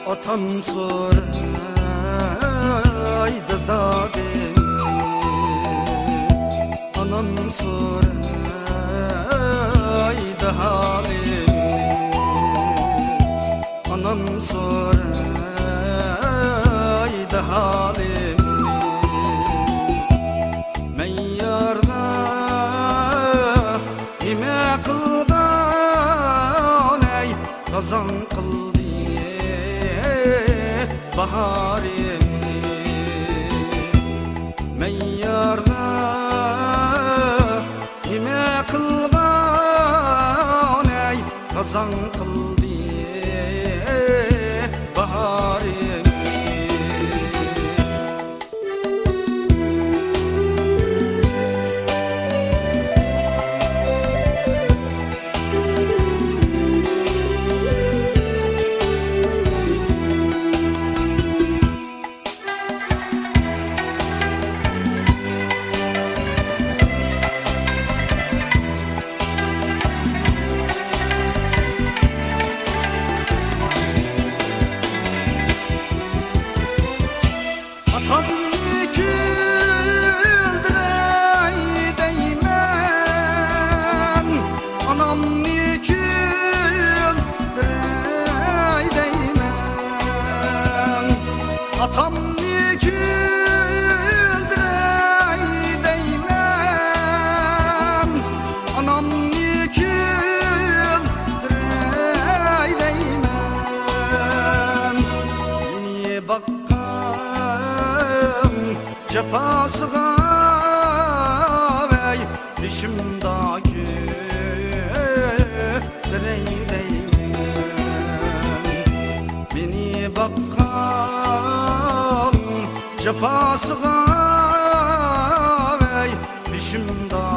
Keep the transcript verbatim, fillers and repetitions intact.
ئاتام سورايدۇ دادىم، ئانام سورايدۇ ھالىمنى. ئانام سورايدۇ ھالىمنى. مەن يارغا نېمە قىلغانەي، قازان قىلدى باھارىمنى. مەن يارغا نېمە قىلغانەي، قازان قىلدى باھارىمنى. ئاتامنى كۈلدۈرەي دەيمەن، ئانامنى كۈلدۈرەي دەيمەن. ئاتامنى كۈلدۈرەي دەيمەن، ئانامنى كۈلدۈرەي دەيمەن. مېنى باققان جاپاسىغا ۋەي، بېشىمدا كۆتۈرەي دەيمەن. مېنى باققان جاپاسىغا ۋەي، بېشىمدا